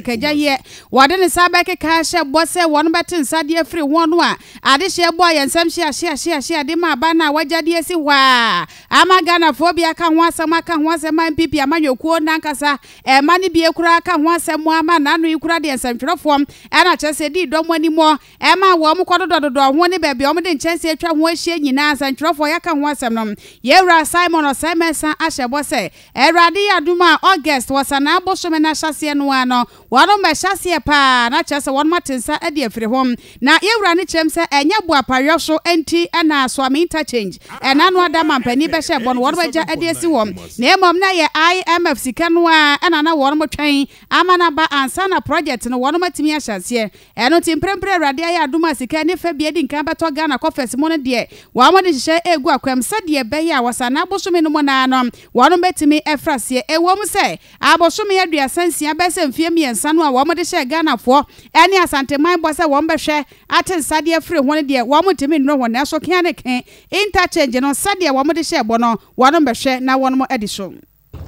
Kekagya-yɛ, wɔde ne nsa bɛkeka ahyɛ bɔ sɛ wɔn bɛte nsa de afiri ho no a adehyeɛ bɔɔ yɛn nsam hyea hyea hyea hyea de ma aban no a wagya de asi hɔ a ama Ghanafoɔ bi aka ho asɛm aka ho asɛm a NPP amanyɔkuo no ankasa ɛma no bie koraa aka ho asɛm ama n'ano yi koraa deɛ nsɛntwerɛfoɔ ɛna kyerɛ sɛ dii dɔm anim ɛma wɔn kɔdodɔdodɔ ho ne baabi a wɔde nkyɛnsee atwa ho ahyia nyinaa nsɛntwerɛfoɔ yɛaka ho asɛm no Yɛwura Simon Osei Mensah ahyɛ bɔ sɛ Awurade yɛ adom a, August, wɔ Sanaa bosome no ahyɛaseɛ no ara no, wɔnom bɛhyɛ aseɛ paa, na kyerɛ sɛ wɔnom ate nsa adi afiri ho. Na yɛn wura no kyerɛm sɛ ɛnyɛ boapayɔ so nti na Suame Interchange ɛna ano ada mampanin bɛhyɛɛ bɔ no wɔnom agya de asi hɔ, na mmom na ɛyɛ IMF sika no ara na na wɔnom twɛn ama no aba ansa na project no wɔnom atumi ahyɛ aseɛ. Ɛno nti mprempren Awurade ayɛ adom a sika ne fa bi adi nkan bɛtɔ Ghana kɔfɛs mu no deɛ, wɔde nhyehyɛe regu akwam sɛdeɛ ɛbɛyɛ a wɔ Sanaa bosome no mu no ara no wɔnom bɛtumi afiri aseɛ. Ɛwom sɛ abosome 36 bɛyɛ sɛ mfeɛ mmiɛnsa no a wɔde hyɛɛ Ghanafoɔ ne Asanteman bɔ sɛ wɔbɛhwɛ ate nsa de afiri ho no deɛ wɔntumi nnuru ho nanso ke ne ke interchange no sɛdeɛ wɔde hyɛɛ bɔ no wɔnom bɛhwɛ na wɔnom adi so.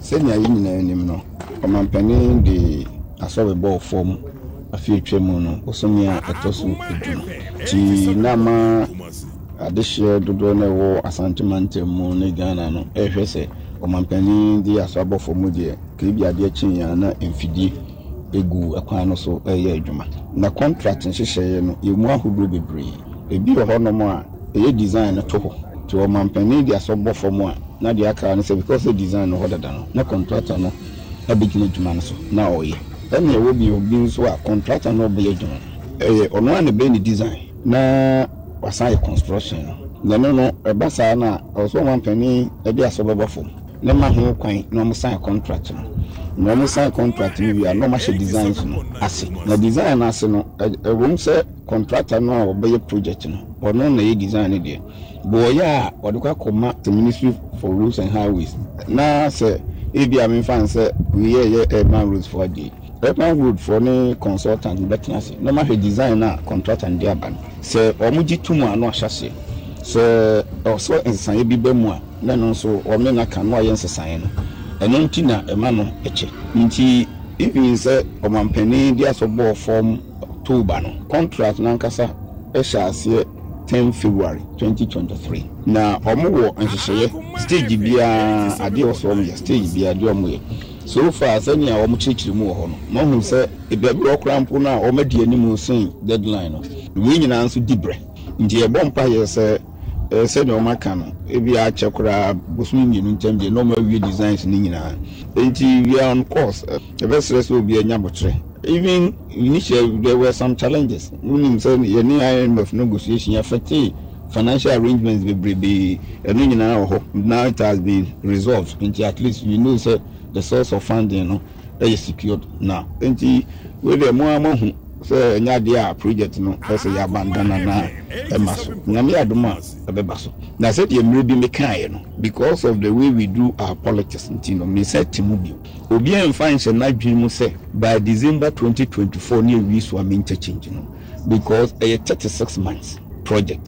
Sɛnea yɛn nyinaa nim no, ɔmanpanin de asɔre bɔɔ fam afe a atwam no bosome a ɛtɔ so du no. Nti na ama adehyeɛ dodoɔ no a ɛwɔ Asante mantam mu ne Ghana no rehwɛ sɛ ɔmanpanin de asɔre abɔ fam deɛ, ka ebi adeɛ kyeeɛ a na mfidie gu kwan no so reyɛ adwuma. Na contract nhyehyɛeɛ no, ɛmu ahodoɔ bebree. Ebi wɔ hɔnom a, ɛyɛ design no to hɔ. Nti ɔmanpanin de asɔ bɔ fam a, na deɛ aka ara ne sɛ because sɛ design no hɔ dada no, na contractor no abɛgyina adwuma no so na ɔreyɛ. Ɛna ɛwɔ bio bi nso a, contractor no a ɔbɛyɛ adwuma no, ɛyɛ ɔno ara na ɛbɛyɛ ne design na wasan ayɛ construction no. Na ɛno no, ɛba saa no a, ɛwɔ sɛ ɔmanpanin de asɔ bɛbɔ fam. na ma ho kwan na wɔn sign contract no. Na wɔn sign contract no wie a, na wɔn ahyɛ designs no ase. Na design no ase no, ɛwom sɛ contractor no a ɔbɛyɛ project no, ɔno na ɛyɛ design no deɛ, but ɔyɛ a ɔde kɔ akɔma the Ministry for Roads and Highways. Na sɛ ebi a memfa no sɛ wei yɛ ɛyɛ urban roads foɔ adeɛ yi, urban road foɔ ne consultant no bɛtena ase na wɔahwɛ design no a contractor no de aba no. Sɛ wɔgye tom a na wɔahyɛ aseɛ. Sɛ ɛwɔ sɛ nsesaeɛ bi ba mu a, na ɛno nso wɔn ne no aka na wɔayɛ nsesaeɛ no, ɛno nti na ɛma no kyɛ. Nti even sɛ ɔmanpanin de asɔ bɔɔ fam October no, contract no ankasa hyɛɛ aseɛ 10 February 2023. Na wɔn wɔ nhyehyɛeɛ, stage biara adeɛ ɛwɔ sɛ wɔn yɛ, stage biara adeɛ wɔn yɛ. So far sɛnea wɔn kyerɛkyerɛ mu wɔ hɔ no, mahu sɛ baabi wɔ hɔ koraa mpo no a wɔn adi anim sen deadline no. Wei nyinaa nso di berɛ. Nti yɛbɔ mpaeɛ sɛ Sɛnea wɔaka no, ebia akyɛ koraa bosome mmienu ntam deɛ na wɔawie designs no nyinaa. Enti we are on course. Yɛbɛsrɛ sɛ obiara nya aboterɛ. Even initially there were some challenges. Wonim sɛ yɛne IMF negotiation affectee financial arrangements bebrebe. Ɛno nyinaa wɔ hɔ. Now it has been resolved. Nti at least we know sɛ the source of funding no yɛ secured now. Enti wei deɛ mo ara moahu sɛ ɛnyɛ adeɛ a project no ɛsɛ yɛ abandon anaa ɛma so. Nyame yɛ adom a ɛbɛba so. Na sɛdeɛ mmerɛ bi mekaeɛ no, because of the way we do our politics nti no, me nsa te mu bio. Obiara mfa nhyɛ n'adwene mu sɛ by December 2024 ne awie Suame interchange no because ɛyɛ 36 months project.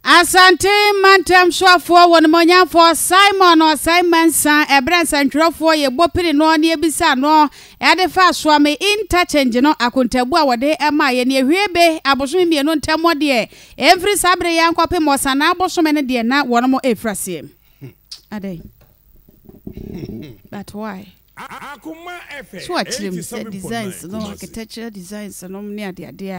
Asante mantam soafoɔ wɔnimonyamfoɔ Simon Osei Mensah ɛberɛ nsɛntwerɛfoɔ yɛ bɔ pini noɔ ne yɛbisa noɔ ɛde fa Suame interchange no akontabu a wɔde ɛmaa yɛ ne ɛhwie be abosome mmienu ntɛmɔ deɛ ɛmfiri saa bere yi ankɔpem Ɔsanaa bosome no deɛ na wɔnom ɛfiri aseɛ. Adɛn? But why? So akyerɛ mu sɛ designs no architectural designs nom ne adeadeɛ a.